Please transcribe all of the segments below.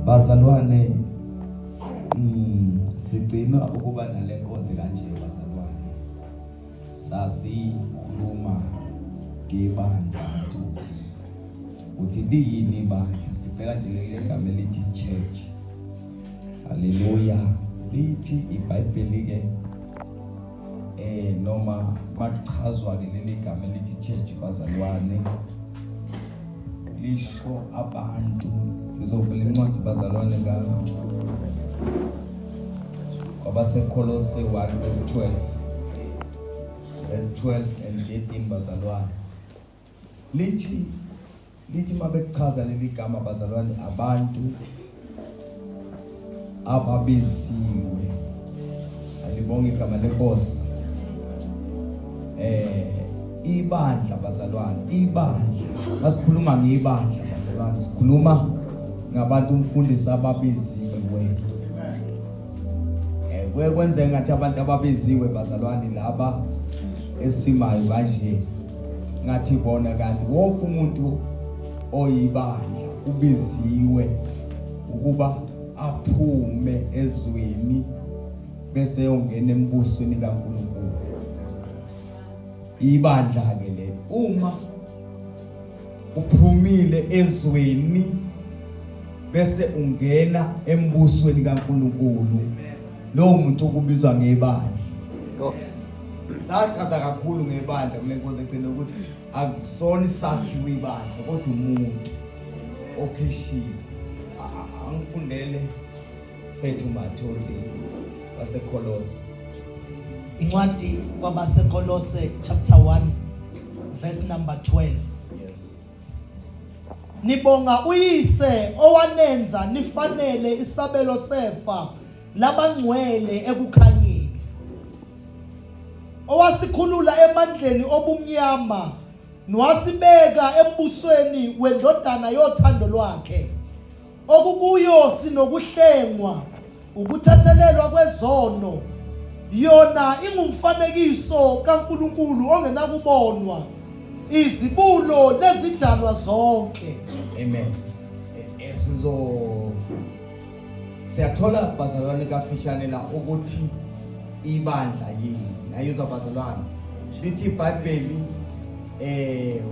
Bazalwane, sigcina ukuba nale nkonzo kanje bazalwane. Sasikhuluma ngebandla uthi liyini ibandla, sibheka nje legama elithi church. Haleluya. Lithi iBhayibheli ke noma makuchazwa ke leli gama elithi church bazalwane, lisho abantu. Sizovula incwadi bazalwane ka kwabaseKolose 1 verse 12, verse 12 and 13 bazalwane. Lithi mabekuchaza leli gama bazalwane, abantu ababiziwe. Alibonge igama lenkosi. Ibandla bazalwane, ibandla, masikhuluma ngebandla bazalwane, sikhuluma ngabantu umfundisi ababiziwe. Kuye kwenzeka ngathi abantu ababiziwe bazalwane laba esimayo kanje, ngathi bona kanti wonke umuntu oyibandla ubiziwe ukuba aphume ezweni bese yongena embusweni kaNkulunkulu. Ibandla ke le, uma uphumile ezweni bese ungena embusweni kaNkulunkulu, lowo muntu ukubizwa ngebandla. Sachaza kakhulu ngebandla kule nkonzo egcina ukuthi akusona isakhiwo ibandla, kodwa umuntu okhishiwe. Angifundele Fethu Mathonsi waseKolose. Incwadi kwabaseKolose chapter 1 verse number 12. Yes. Nibonga uyise owanenza nifanele isabelo sefa labangcwele ekukhanyeni, owasikhulula emandleni obumnyama nowasibeka embusweni wendodana yothando lwakhe, okukuyo sinokuhlengwa, ukuthethelelwa kwezono. Yona ingumfanekiso kaNkulunkulu ongenakubonwa, izibulo lezidalwa zonke. Amen. Siyathola bazalwane kafishane la ukuthi ibandla yini. Nayizwa bazalwane, lithi iBhayibheli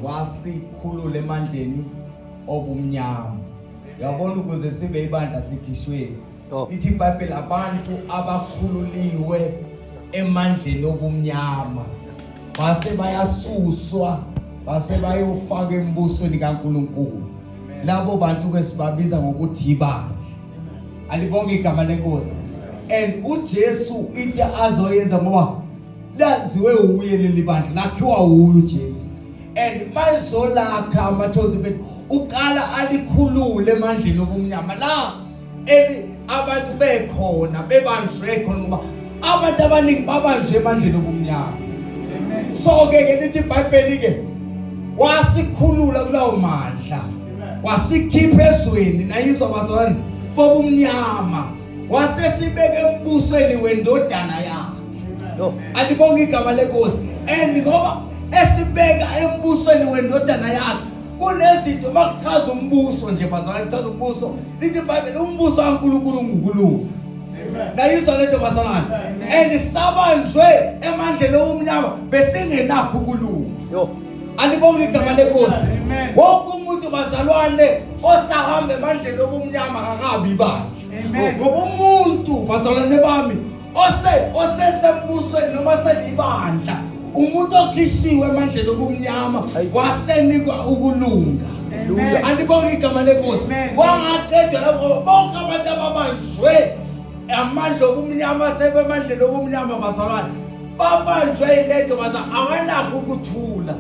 wasikhulula emandleni obumnyama. Yabona, ukuze sibe ibandla sikhishwe. Lithi iBhayibheli abantu abakhululiwe emandleni obumnyama base bayasuswa, base bayofaka embusweni kaNkulunkulu. Labo bantu ke sibabiza ngokuthi ibandla. Alibonge igama lenkosi. And uJesu into azoyenza, ngoba lanziwe uye leli bandla, lakhiwa uye uJesu. And mayizolakha amathonsi bethu, uqala alikhulule emandleni obumnyama la eli abantu bekhona bebanjwe khona, ngoba abantu abaningi babanjwe emandleni obumnyama. So ke lithi iBhayibheli ke wasikhulula kulawo mandla, wasikhipha ezweni, nayizwa bazalwane, bobumnyama, wasesibeke embusweni wendodana yakhe. Alibonge igama lenkosi. And ngoba esibeka embusweni wendodana yakhe, kunezinto makuchaza umbuso nje bazalwane, kuchaza umbuso, lithi iBhayibheli umbuso kaNkulunkulu nguNkulunkulu. Nayizwa lento bazalwane. And sabanjwe emandleni obumnyama besingenakho ukulunga. Alibonge igama lenkosi. Wonke umuntu bazalwane osahamba emandleni obumnyama akakabi ibandla. Ngoba umuntu bazalwane bami osesembusweni noma selibandla, umuntu okhishiwe emandleni obumnyama wasenikwa ukulunga. Alibonge igama lenkosi. Wangaqedwa lapho, bonke abantu ababanjwe amandla obumnyama sebemandleni obumnyama bazalwane, babanjwe ilento bazalwane, awanakho ukuthula.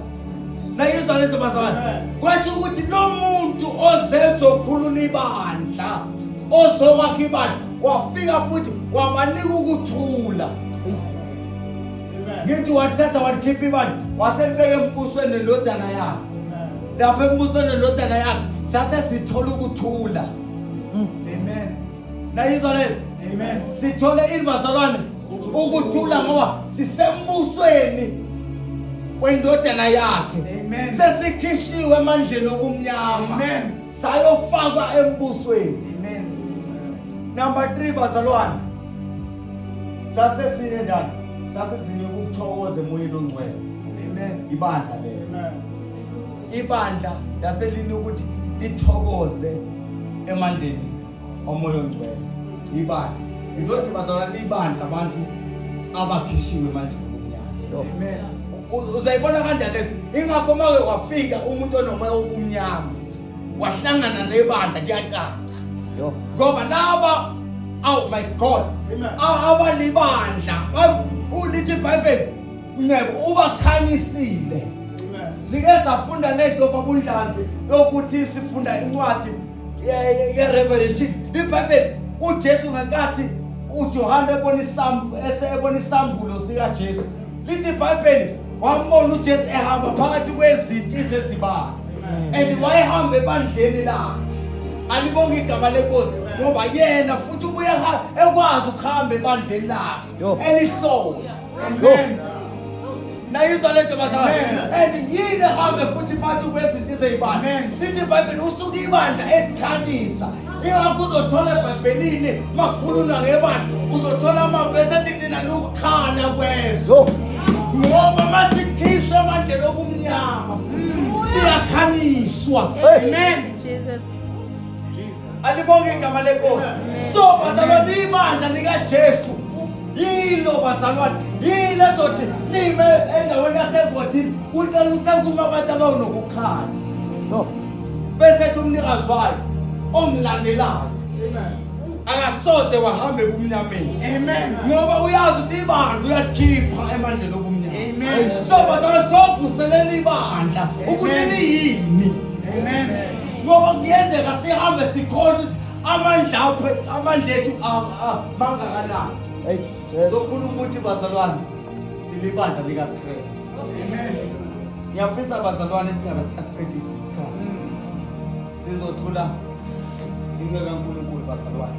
Nayizwa lento bazalwane. Kwathi ukuthi lo muntu ozezokhulula ibandla, ozokwakha ibandla, wafika futhi wabanika ukuthula. Ngithi wathatha walikhipha ibandla, waselibeka embusweni nendodana yakhe. Lapho embusweni nendodana yakhe sase sithola ukuthula. Amen. Nayizwa lento. Amen. Sithole ini bazalwane? Ukuthula, ngoba sisembusweni wendodana yakhe. Sesikhishiwe emandleni obumnyama. Amen. Sayofakwa embusweni. Amen. Number 3 bazalwane, sase sine ndani, sase sine ukuthokoza emoyeni ongcwele. Amen. Ibandla lelo. Amen. Ibandla laselini ukuthi lithokoze emandleni omoya ongcwele. Ibandla. Izothi bazalwane ibandla abantu abakhishiwe emandleni obumnyama. Amen. Uzayibona kanjani lento? Ingakho make kwafika umuntu onomoya obumnyama wahlangana nebandla kuyacaca. Ngoba laba, oh my God, abalibandla ulithi iBhayibheli ncebo ubakhanyisile. Sike safunda lento babundlanzi yokuthi sifunda incwadi ye-Revelation. IBhayibheli uJesu ngenkathi uJohane ebona isambulo sikaJesu, lithi iBhayibheli wambona uJesu ehamba phakathi kwezinti zezibane, and wayehamba ebandleni lakhe. Alibonge igama lenkosi ngoba yena futhi ubuye ekwazi ukuhamba ebandleni lakhe elihlola. Amen. Nayizwa lento bazalwane. And yini ehambe futhi phakathi kwezinto ezeyibandla? Lithi iBhayibheli usuke ibandla elikhanyisa. Ingakho uzothola eBhayibhelini makukhulunywa ngebandla uzothola amavesi athi nina lukukhanya kwezwe. Ngoba masikhishwe emandleni obumnyama futhi siyakhanyiswa. Amen. Jesus. Alibonge igama lenkosi. So bazalwane ibandla likaJesu yilo bazalwane, yilo ezothi lime endaweni yasegodini kucela usekuma abantu abanokukhanya. Bese ethi umnikazi wayo omlandelayo akasoze wahamba ebumnyameni. Amen. Ngoba uyazi ukuthi ibandla uyakhipha emandleni obumnyama. Amen. So bazalwane sovuselela ibandla ukuthi liyini. Amen. Ngoba kuyenzeka sihambe sikholwa ukuthi amandla ethu mangakanani. Sokhuluma ukuthi bazalwane silibandla likaKristu. Amen. Ngiyafisa bazalwane singabe sisachitha isikhathi. Sizothula inceku kaNkulunkulu bazalwane.